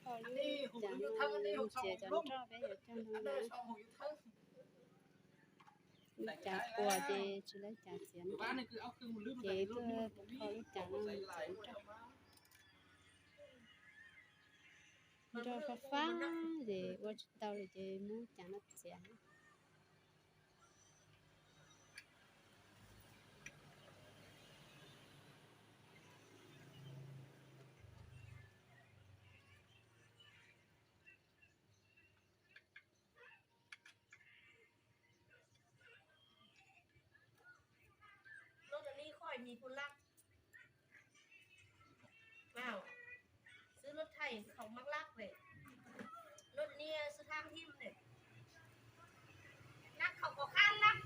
Kho lub cav no, ntxias cov nroj peb yuav cog ntoo na. Lub cav puas ces tsis lawv cav txiav no, ces tuaj kho lub cav no ntxias nroj. Nroj fab fab ces ua tsis tau li ces muab cav no txiav. Xwb lub thaij khau mab lab ne, lub niag xwb thab hib ne, nab khau kos qab lab.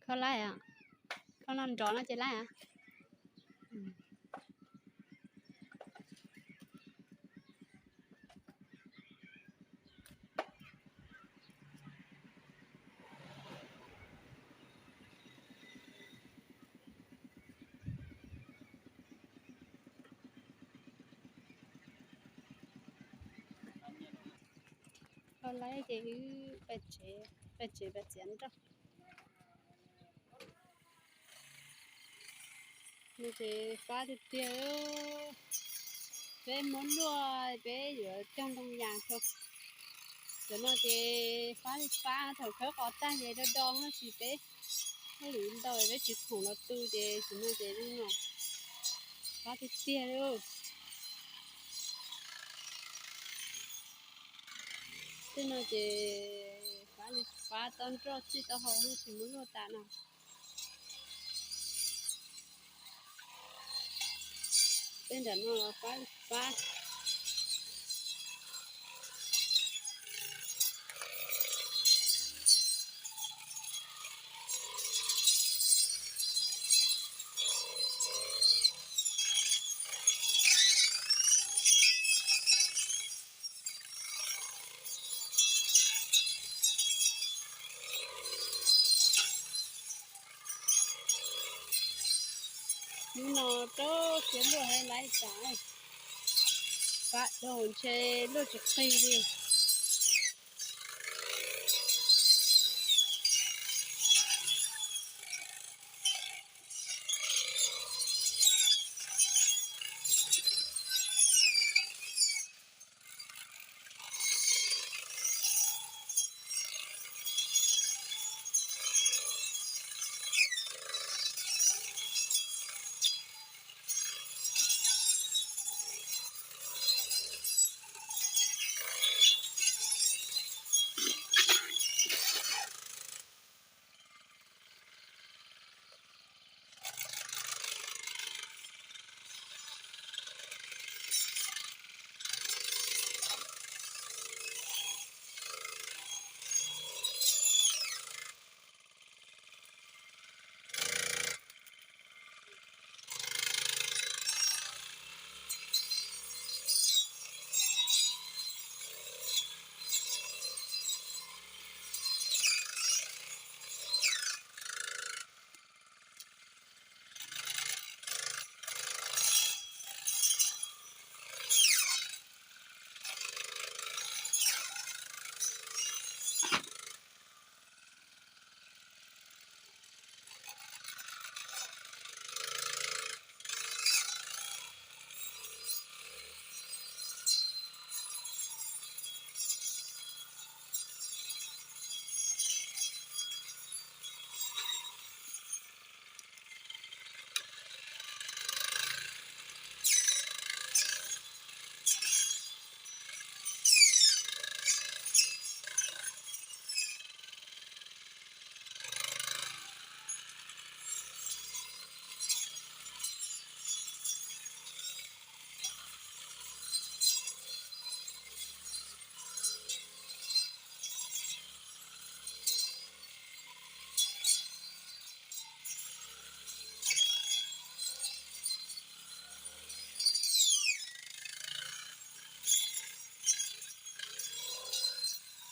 Kho laib, kho no nrov no ces laib. Kho laib ces wb pab tsev, pab tsev pab txiav nroj. No ces fab tiag tiag. Peb muab luaj peb yuav cog ntoo yas rau. Cov no ces fab li fab, thaum khawb qos tag ces do do no tsis peb, muab lwm ntau peb tsis khoom los tu ces cov no ces no fab tiag tiag li. Tej no ces fab li fab, tau nroj txij tau hau tsis muab luaj tas no. Tej nram no los fab li fab. Hnub no rau siab luaj hais laiv tas, fab dhau ntshe luaj tsis qig li.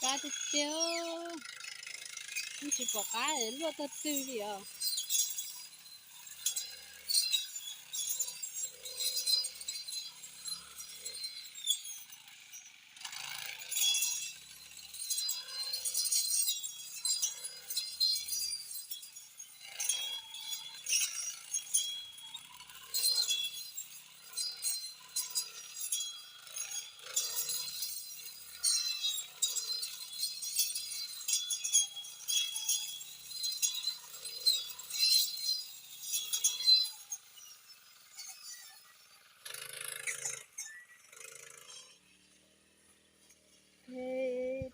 Qab tiag tiag, tsis pom qab luaj tag twg li os.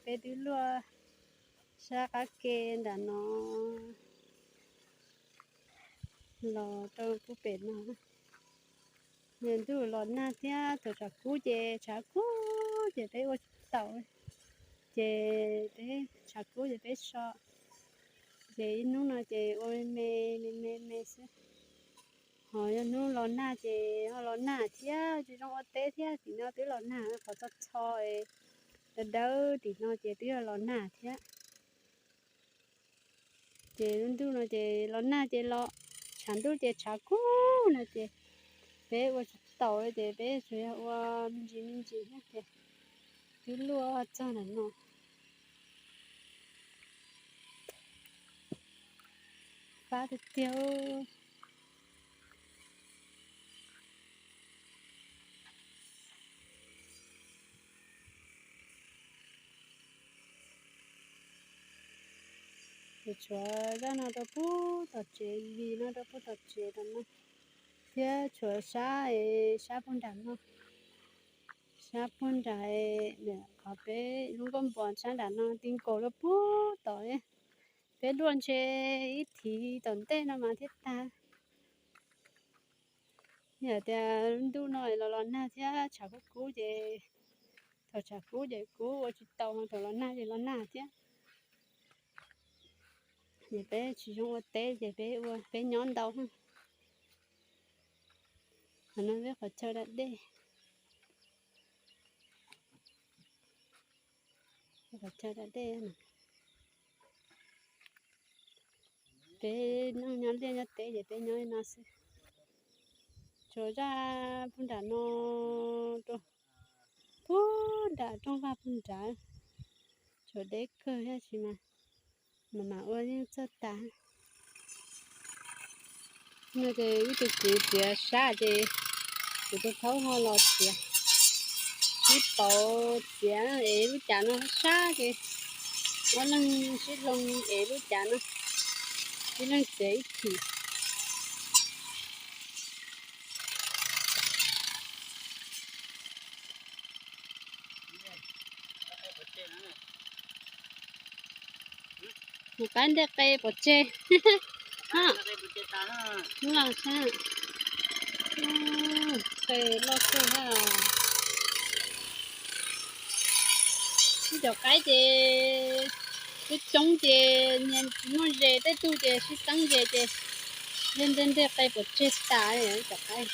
Peb twb luaj sab qab ke nram no los rau pub pem no. Ntuj los nag thiab, thaum tshav kub ces tshav kub ces peb ua tsis taus, ces peb tshav kub ces peb so, ces ib hnub no ces ua me me me me xwb. Ho yog hnub los nag ces ho los nag thiab, tsis zoo ua teb thiab, tim no twb los nag qhov txho txho, dawb dawb tim no ces twb yog los nag thiab. Ces lub ntuj no ces los nag ces los, tshav ntuj ces tshav kub no ces peb ua tsis taus li ces peb tsuas yog ua me ntsis me ntsis thiab ces twb luaj txog ntawm no. Fab tiag tiag. Ces tshuav zaj no rau pub tom tsev, vim no rau pub tom tsev tom no, thiab tshuav sab es sab puag nram no, sab puag nram, qhov peb lub nkauj npos sab nram no ti nkaus rau pub tom. Peb luaj ntshe ib thiv tom ntej no mas thiaj tag. Yog tias ntuj no los los nag thiab tshav kub kub ces, thaum tshav kub ces kub ua tsis tau, thaum los nag ces los nag thiab. Ces peb tsis zoo ua teb ces peb ua peb nyob ntau. Qhov no peb qhov chaw da dej, qhov chaw da dej. Peb nyob liaj nyob teb ces peb nyob li no xwb. Tshuav zaj puag nram no rau puag nram rooj vag puag nrad, tshuav deb kawg tab sis mas mam mam ua yeej txawj tas. No ces ib tug kwv txiav sab ces kuv tus thaub ho los txiav, sib pauv txiav es lub cas no sab ces ob leeg sib hloov es lub cas no ib leeg txiav ib chim. Mus qaib ntej qe pov tseg. Qe loj kawg thiab. Ib cov qaib ces coob coob ces nyias tsis muaj zes, tej tug ces sib teeb zes ces ntej ntej ntej qe pov tseg tas cov qaib.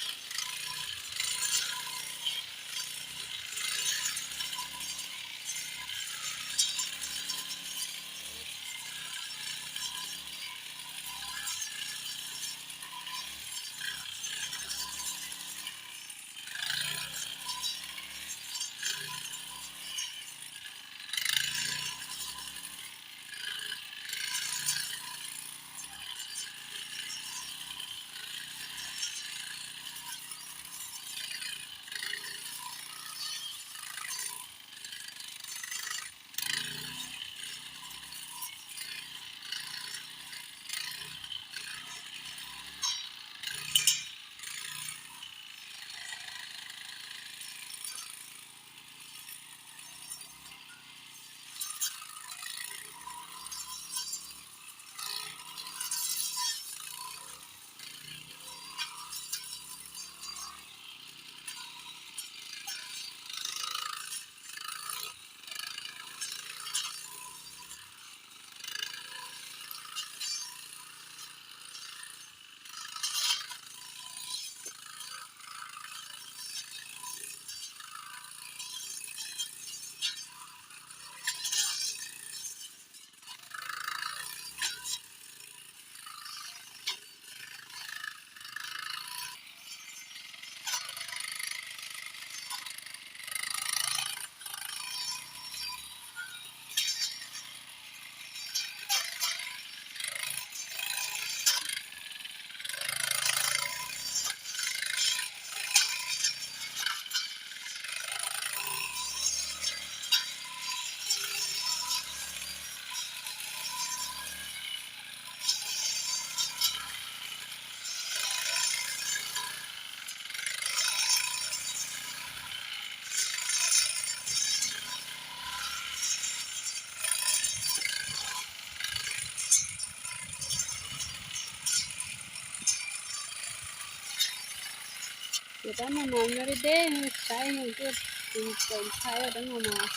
Rab no mas nyob deb deb, saib nws tuaj txaus ntshai. Rab no mas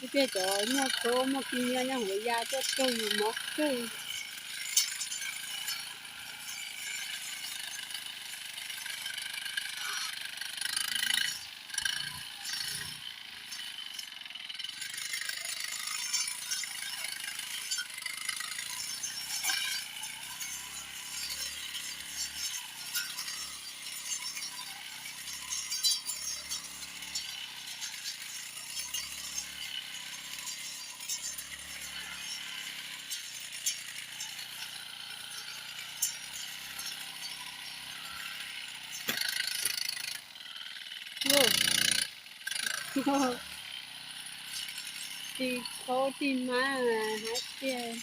ib pliag cov muaj tshoob muaj kiv nyiab nyob hauv ya tuaj raug yus mov kawg. Ris khaub ris mab hab tiag.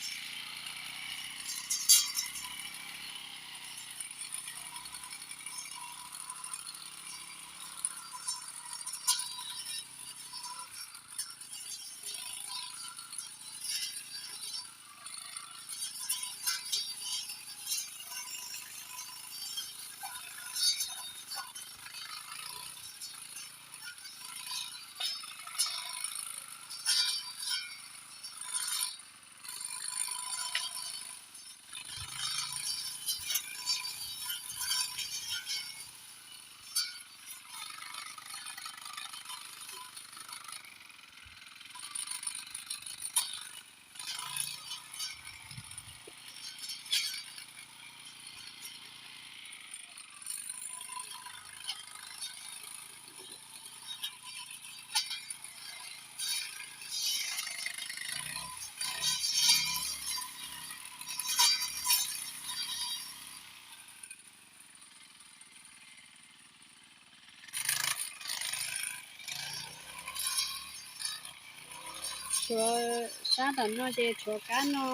Tshuav sab tom no ces tshuav kab no,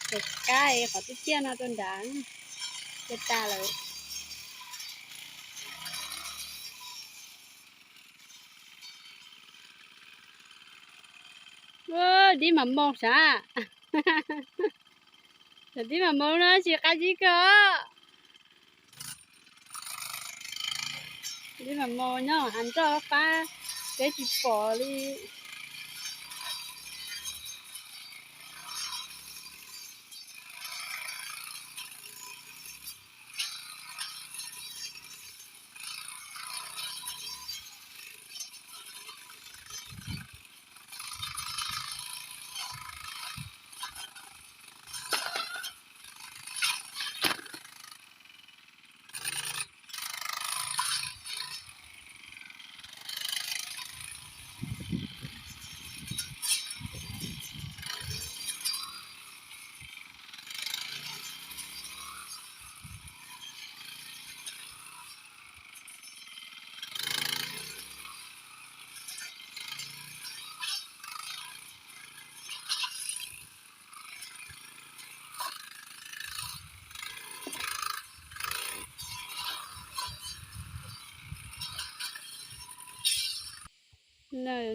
tshuav kab es qhov tiaj tiaj no rau nrad, ces tas lawm. Dib mas moo sav. Cov dib mas moo no tsis qab zib kawg os. Dib mas moo nyob hav nroj fab, peb tsis pom li.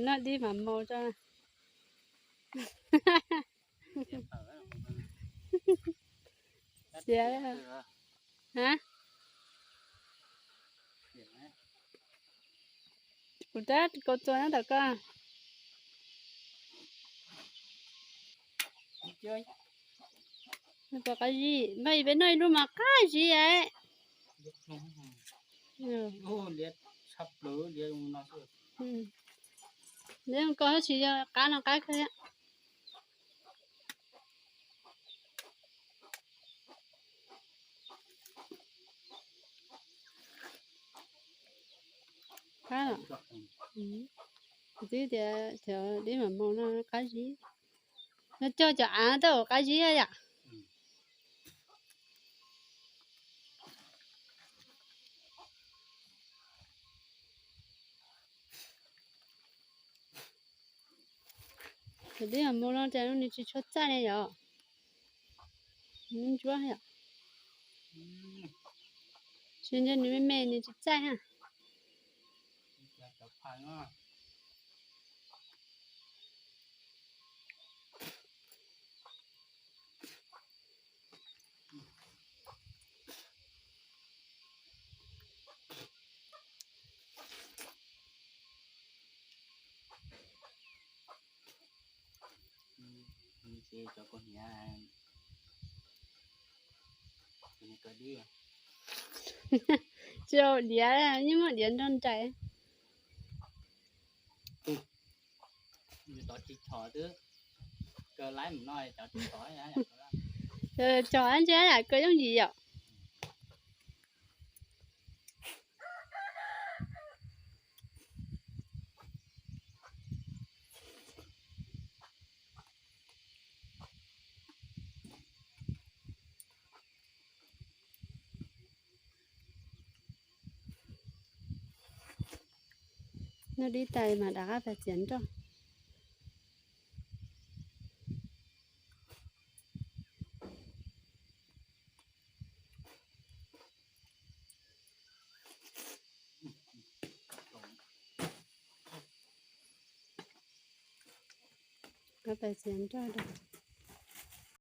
Noj dib mas moo tso. Xiav. Hab, kuv tab kaus txuas nyob tom koj. Nws puas qab zib? Npaj peb noj ib lub mas qab zib es. Liab koj tsis yog qab no qab kawg thiab. Qab, kuv twb tias cov dib mas moo no qab zib, no cog cov av tej zaum qab zib yom. Cov dib mas moo no cas nws tsis tshua txaij li yom. Ntsuab yom. Tsis ntshe nws me me nws tsis txaij na. Tsis, cov kaus hniav, tsis haum diav, yeej muaj diav nrog nraim. Cov tsis txhom twb kaw laib mus no, cov tsis txhom. Cov ntsia yam kaw yooj yim yom. Noj dib tas mas rov qab pais txiav nroj. Rov qab pais txiav nroj.